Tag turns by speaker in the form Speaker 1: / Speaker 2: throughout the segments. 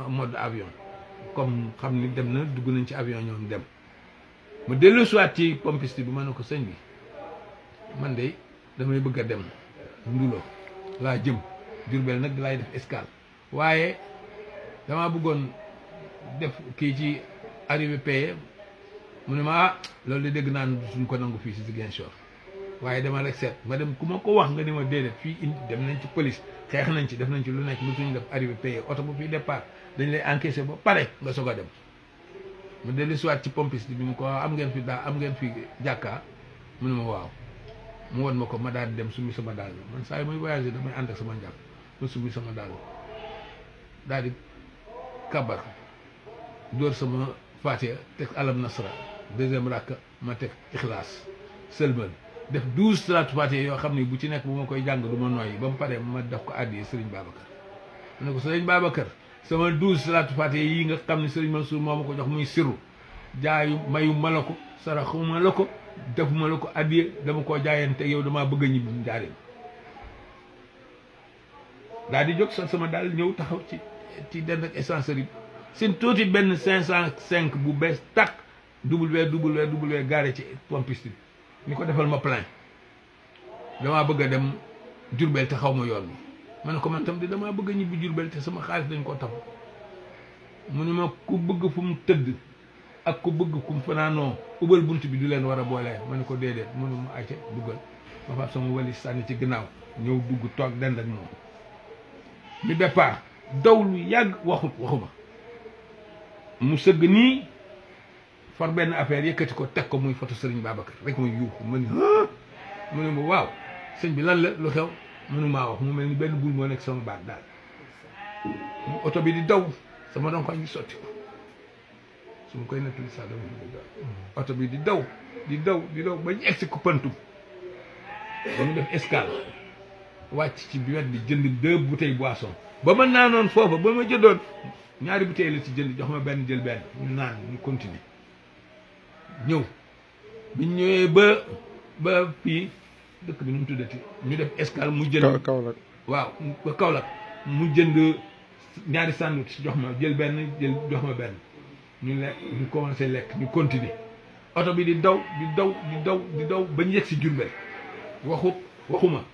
Speaker 1: mode avion comme xam ni dem na dugg nañ ci avion ñoom dem ma dellu soit ci pompiste bi ma ne ko sëñ bi man de damay bëgg a dem Ndulo laa jëm Diourbel nag laay def escale waaye damaa bëggoon def kii ci arrivé payé mu ne ma ah loolu de dégg naan suñ ko nangu fii si Ziguinchor waaye dama rek seet ma dem ku ma ko wax nga ni ma déedéet fii indi dem nañ ci police xeex nañ ci def nañ ci lu nekk lu suñu def arrivé payé oto bu fii départ dañ lay encaissé ba pare nga soog a dem mu dellu soit ci pompiste bi mu ko am ngeen fi daa am ngeen fi jàkka mu ne ma waaw mu won ma ko ma daal di dem summi sama dàll man saa yi may voyagé damay ànd ak sama njàpp ma summi sama dàll daal di kabar dóor sama Fatiha teg alam nasra deuxième rakk ma teg ixlaas sëlmal def 12 salaatu Fatiha yoo xam ni bu ci nekk bu ma koy jàng du ma noyyi ba mu pare ma def ko àddi Serigne Babacar ma ne ko Serigne Babacar sama 12 salaatu Fatiha yi nga xam ne Serigne Mansour moo ma ko jox muy siru jaayu mayu ma la ko saraxuma la ko defuma la ko addiye dama koo jaayante yow damaa bëgg a ñibbi njaareem daal di jóg sol sama daal ñëw taxaw ci dend ak essencerie bi seen tuuti benn 505 bu bees takk www garé ci pompiste bi ni ko defal ma plein damaa bëgg a dem Diourbel te xaw ma yoon bi ma ne ko man tam di damaa bëgg a ñibbi Diourbel te sama xaalis dañ koo tax mu ne ma ku bëgg fu mu tëdd ak ku bëgg kum fanaanoo ubal bunt bi du leen war a boolee ma ne ko déedéet mënu ma acca duggal ma faat sama walis sànni ci ginnaaw ñëw dugg toog dend ak moom ñu départ daw lu yàgg waxuma mu sëgg nii far benn affaire yëkkati ko teg ko muy photo Serigne Babacar rek ma yuuxu ma ni mu ne ma waaw sëñ bi lan la lu xew mënu maa wax mu mel ni benn bul moo nekk sama baat daal oto bi di daw sama donkoñ bi sotti ko su ma koy nettali sax dama dëgg oto bi di daw ba ñu egsi ko pantum dañu def escale wàcc ci biwet bi jënd 2 bouteilles boisson ba ma naanoon foofa ba ma jëndoon ñaari bouteilles la ci jënd jox ma benn jël benn ñu naan ñu continuer ñëw bi ñu ñëwee ba fii dëkk bi nu mu tuddati ñu def escale mu jënd
Speaker 2: Kaolack
Speaker 1: waaw ba Kaolack mu jënd ñaari sandwich jox ma jël jox ma benn ñu lekk ñu commencé lekk ñu continuer oto bi di daw ba ñu yegg si Diourbel waxuma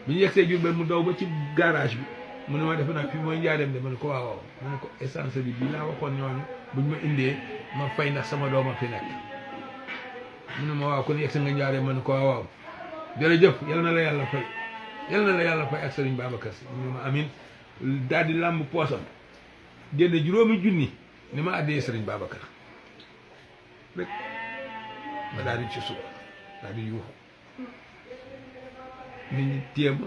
Speaker 1: bi ñu yegg see Diourbel mu daw ba ci garage bi mu ne ma defe naa fii mooy njaareem de ma ne ko waaw ma ne ko essence bi bii laa waxoon ñooñu buñ ma indee ma fay ndax sama dooma fi nekk mu ne ma waaw kon yegg sa nga njaareem ma ne ko waaw jërëjëf yal na la yàlla fay ak Serigne Babacar Si mu ne ma amin daal di làmb poosam génne 5 junni ni ma àddee Serigne Babacar rek ma daal di ci suuf daal di yuuxu nit ñi téem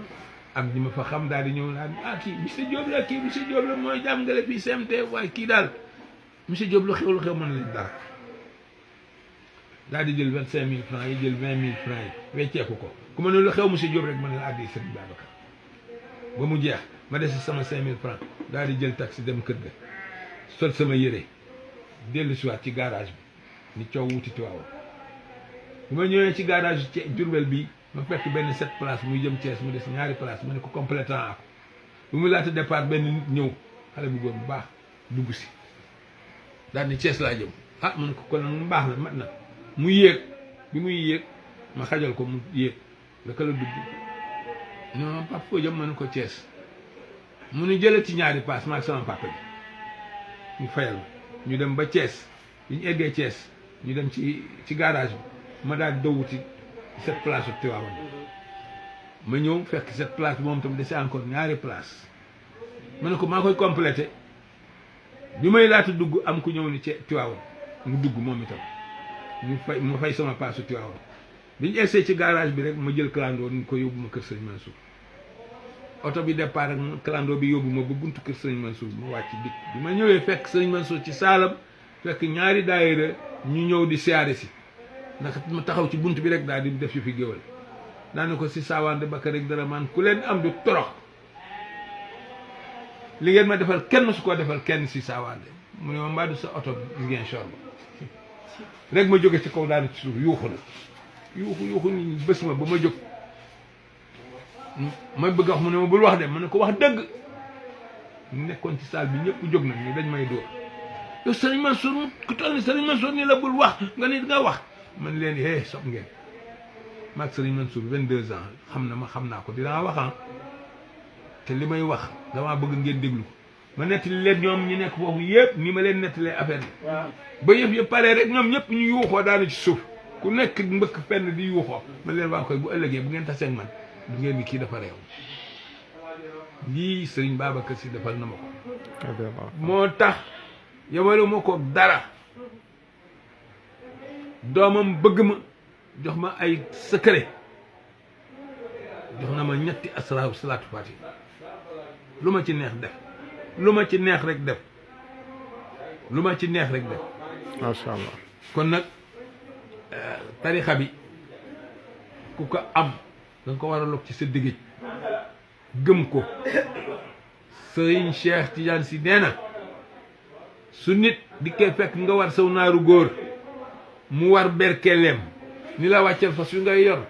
Speaker 1: am ñi ma fa xam daal di ñëw naan kii monsieur Diop la mooy jàngale fii CMT waaye kii daal monsieur Diop lu xew mën leen dara daal di jël 25 000 francs yi jël 20 000 francs yi wecceeku ko ku ma ne lu xew monsieur Diop rek mën la àddee Serigne Babacar ba mu jeex ma dese sama 5 000 francs daal di jël taxi dem kër ga sol sama yére dellu siwaat ci garage bi ni coow wuti Tiwaawan bu ma ñëwee ci garage ci Diourbel bi ma fekk benn 7 places muy jëm Thiès mu des 2 places ma ne ko complétant ak bu mu laata départ benn nit ñëw xale bu góor bu baax dugg si daal ni Thiès laa jëm ma ne ko kon nag mu baax na mat na mu yéeg bi muy yéeg ma xajal ko mu yéeg daka la dugg non papa foo jëm ma ne ko Thiès mu ni jëlee ci 2 pass ma ak sama papa bi ñu fayal ñu dem ba Thiès bi ñu eggee Thiès ñu dem ci garage bi ma daal di wuti 7 places u Tiwaawan ma ñëw fekk 7 places bi moom tam dese encore 2 places ma ne ko maa koy complété bi may laata dugg am ku ñëw ni ci Tiwaawan mu dugg moom itam mu fay sama paasu Tiwaawan bi ñu essayé ci garage bi rek ma jël clando ni ko yóbbu ma kër Sëriñ Mansour oto bi départ ak clando bi yóbbu ma ba buntu kër Sëriñ Mansour ma wàcc dikk bi ma ñëwee fekk Sëriñ Mansour ci saalam fekk 2 daayira ñu ñëw di siyaare si ndax ma taxaw ci bunt bi rek daal di def fi géwal daane ko si saawaan de bakka rek dara man ku leen am du torox li ngeen ma defal kenn su ko defal kenn si saawaan de mu ne ma mbaa du sa oto Ziguinchor ba rek ma jóge ci kaw daal ci suuf yuuxu na yuuxu nit ñi bés ma ba ma jóg ma bëgg wax mu ne ma bul wax de ma ne ko wax dëgg ñu nekkoon ci salle bi ñëpp jóg nañ ni dañ may dóor yow Serigne Mansour ku toll ni Serigne Mansour ni la bul wax nga ni nga wax man leen hé sob ngeen maag Serigne Mansour 22 ans xam na ma xam naa ko dinaa wax te li may wax damaa bëgg ngeen déglu ko ma nettali leen ñoom ñu nekk foofu yëpp ni ma leen nettalee affaire bi ba yëpp pare rek ñoom ñëpp ñu yuuxoo daanu ci suuf ku nekk mbëkk fenn di yuuxoo ma leen waa koy bu ëllëgee bu ngeen taseeg man du ngeen ni kii dafa réew lii Serigne Babacar Sy defal na ma ko moo tax yamalu ma ko dara doomam bëgg ma jox ma ay secret jox na ma ñetti asraaru salaatu faati lu ma ci neex def lu ma ci neex rek def lu ma ci neex rek def
Speaker 2: macha allah
Speaker 1: kon nag tarixa bi ku ko am da nga ko war a log ci sa digg gëm ko Serigne Cheikh Tidiane Sy nee na su nit di koy fekk nga war saw naaru góor mu war berkeleem ni la wàccel fas yu ngay yor